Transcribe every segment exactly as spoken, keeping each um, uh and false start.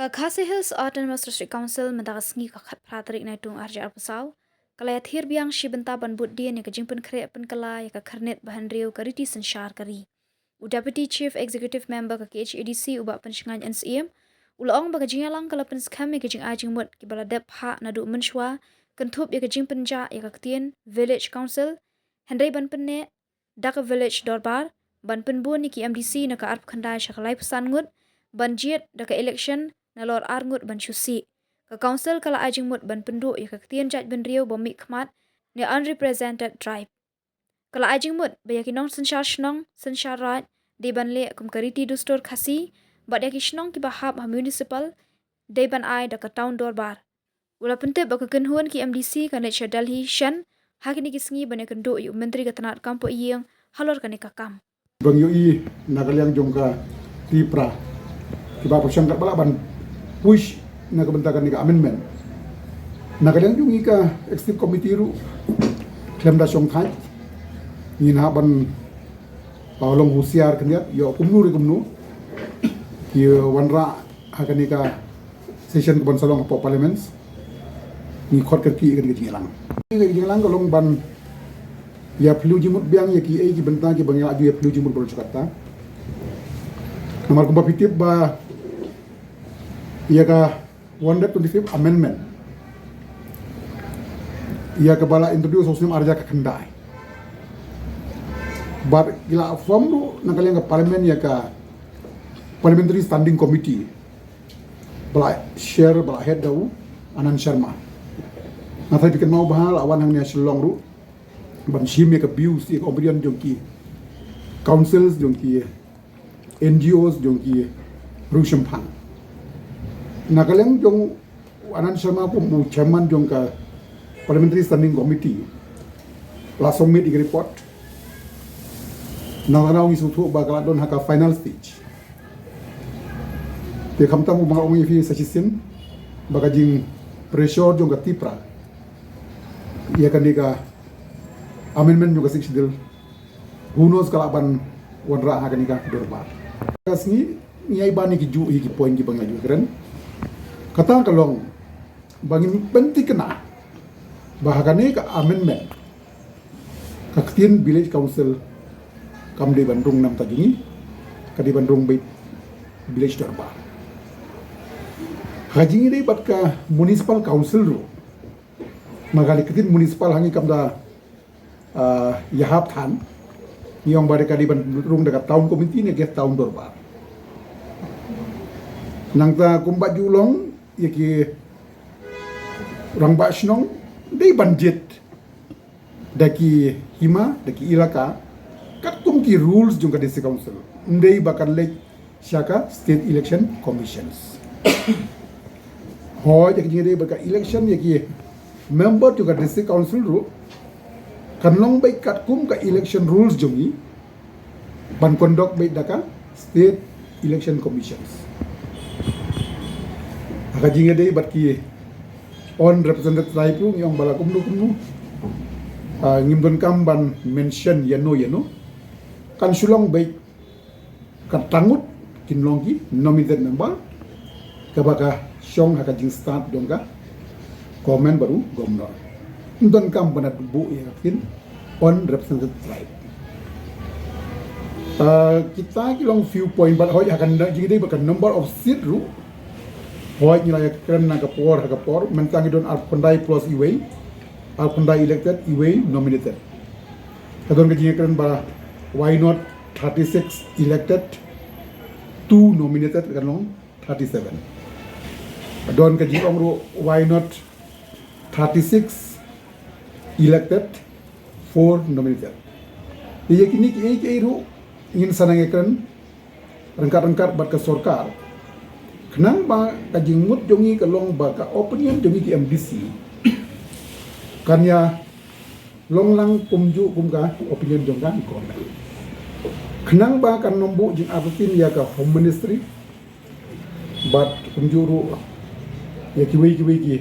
Ka Khasi Hills Autonomous District Council mynta ka sngi ka khatphra tarik Naitung arhajar arphew saw ka la ïathir biang shi bynta ban bud dien ïa ka jingpynkhreh pynkylla ïa ka khyrnit ba hynriew ka riti synshar ka ri. U Deputy Chief Executive Member ka K H A D C u Bah Pynshngaiñ N Syiem u la ong ba ka jingïalang ka la pynskhem ïa ka jingai jingmut kiba la dep phah naduh mynshuwa, kynthup ïa ka jingpynjah ïa ka ktien Village Council, hynrei ban pynneh da ka Village Dorbar, ban pynbun ïa ki M D C na ka arphew khyndai sha ka laiphew san ngut, ban jied da ka election nalor ar ngut ban shu sih. Ka Council ka la ai jingmut ban pynduh ïa ka ktien jaitbynriew ba mihkhmat ne unrepresented tribe. Ka la ai jingmut ba ïa ki nongsynshar shnong, synshar raid, dei ban leh kum ka riti dustur Khasi, bad ïa ki shnong kiba hap ha municipal, dei ban ai da ka Town Dorbar. U la pyntip ba ka kynhun ki M D C kan leit sha Delhi shen ha kine ki sngi ban ïakynduh ïa u Myntri ka tnat kam poh ïing halor kane ka kam. Ba ngi ïohi na ka liang jong ka Tipra kiba pyrshang katba lah ban push na ka bynta kane ka amendment. Na ka liang jong ngi ka Executive Committee ruh khlem da shong thait ngin hap ban, ah, long husiar khyndiat, ïoh kumno re kumno ki wanrah ha kane ka session kaban sa long hapoh Parliament. Ngi khot kyrkieh ïa kane ka jingïalang. Kane ka jingïalang ka long ban ïa phylliew jingmut biang ïa kiei ki bynta kiba ngi la ju ïa phylliew jingmut baroh shi katta. Namar kumba phi tip ba ïa ka one hundred twenty-fifth amendment ïa kaba la introduce ha u snem arhajar khatkhyndai. Bad ki la form ruh na ka liang ka Parliament ïa ka Parliamentary Standing Committee ba la chair, ba la head da u Anand Sharma. Nga tharai phi kynmaw bha la wan hangne ha Shillong ruh ban shim ïa ka views, ïa ka opinion jong ki councils, jong ki N G Os, jong ki riew shemphang. Na ka liang jong u Anand Sharma kum u chairman jong ka Parliamentary Standing Committee la submit ïa ka report. Nangta ngi sngewthuh ba ka la don ha ka final stage. Te khamtam ba nga ong ïa phi sa shisien ba ka jingpressure jong ka Tipra ïa kane ka amendment jong ka Sixth Schedule, who knows ka lah ban wanrah ha kane ka dorbar. Ka sngi ngi ai ban ïa ki juh ïa ki point kiba ngi la ju kren. Kata ka long ba ngin pynthikna ba ha kane ka amendment ka ktien Village Council kam dei ban rung na ka bynta jong ngi, ka dei ban rung beit Village Dorbar. Ha jingïadei bad ka Municipal Council ruh, ma ka ktien municipal ha ngi kam da, ah, ïahap than, ngi ong ba dei ka dei ban rung da ka Town Committee ne ka Town Dorbar. Nangta kumba ju long ïa ki rangbah shnong dei ban jied da ki hima, da ki ilaka, katkum ki rules jong ka District Council. Ym dei ba kan leit sha ka State Election Commissions. Hooid, ïa ka jingïadei bad ka election ïa ki member jong ka District Council ruh kan long beit katkum ka election rules jong ngi, ban conduct beit da ka State Election Commissions. Ha ka jingïadei bad ki unrepresented tribe ruh ngi ong ba la kumno kumno, ah, ngim donkam ban mention ïano ïano, kan shu long beit kata ngut kin long ki nominated member kaba ka shong ha ka jingstad jong ka government bad u governor. Ym donkam ban da buh ïa ka ktien unrepresented tribe. Ah, kita ki long few point bad hooid ha ka jingïadei bad ka number of seat ruh, hooid ngi la ïakren na ka por ha ka por, mynta ngi don arphew khyndai plus iwei, arphew khyndai elected, iwei nominated. Ka don ka jingïakren ba why not thirty-six elected, two nominated, kan long thirty-seven. Ka don ka jingong ruh why not thirty-six elected, four nominated. Ïa kine kiei kiei ruh ngin sa nang ïakren ryngkat-ryngkat bad ka sorkar. Khnang ba ka jingmut jong ngi ka long ba ka opinion jong ngi ki M D C kan ïa long lang kumjuh kum ka opinion jong ka government. Khnang ba kan ym buh jingartatien ïa ka Home Ministry bad kumjuh ruh ïa kiwei kiwei ki,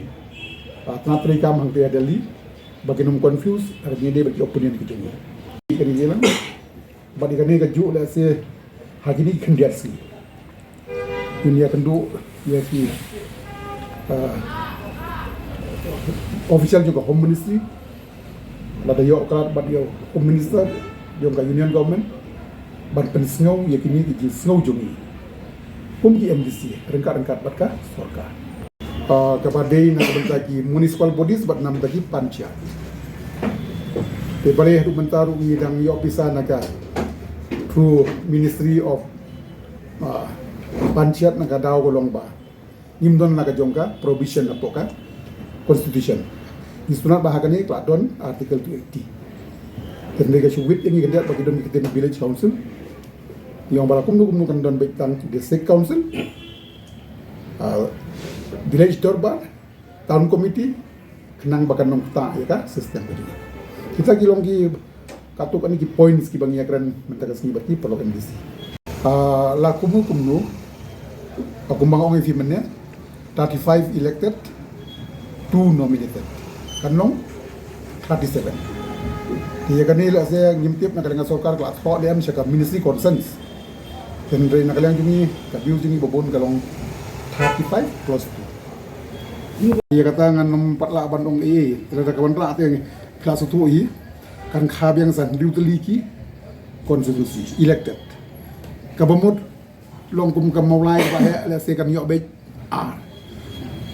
ah, tnat treikam hangta ha Delhi ba kin ym confuse ha ka jingïadei bad ki opinion ki jong ngi. Kane ka lang bad ïa kane kajuh lehse ha kine ki khyndiat sngi. Ïa kynduh ïa ki, ah, official jong ka Home Ministry, lada ïoh krat bad ïa u Home Minister jong ka Union Government ban pynsngew ïa kine ki jingsngew jong ngi kum ki M D C ryngkat ryngkat bad ka sorkar. Ah, kaba dei na ka bynta ki municipal bodies bad na ka bynta ki panchayat. Te balei haduh mynta ruh ngi dang ïoh pisa na ka through Ministry of, ah, Panchayat, na ka daw ka long ba ngim don la ka jong ka provision hapoh ka constitution. Ngi sngewthuh ba ha kane ka la don Article two eighty. Te ka shu wit ïa ngi khyndiat ba ki don ki ktien village council. Ngi ong ba la kumno kumno kan don beit tang district council, ah, village dorbar, town committee, khnang ba kan ym ktah ïa ka system ka jong ngi. Kita ki long ki katto katne ki points kiba ngi ïakren mynta ka sngi bad ki paralok M D C. Ah, la kumno kumno, ah, kumba nga ong ïa phi mynne, thirty-five elected, two nominated. Kan long thirty-seven. Te ïa kane lehse ngim tip na ka liang ka sorkar ka la thoh lem sha ka ministry concerns. Hynrei na ka liang jong ngi, ka view jong ngi ba bun ka long thirty-five plus two. Ïa kata ngan ym pat lah ban ong ei ei, lada ka ban rah te phi la sngewthuh hi, kan kha biang sa hynriew tylli ki constituency elected. Kaba mut long kum ka Mawlai kaba heh, lehse kan ïoh beit ar.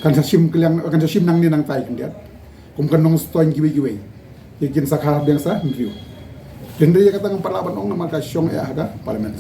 Kan sa shim kylliang, kan sa shim nangne nangtai khyndiat. Kum ka Nongstoiñ kiwei kiwei. Ïa kin sa kha biang sa hynriew. Hynrei ïa kata ngam pat lah ban ong namar ka shong eh ha ka parliament.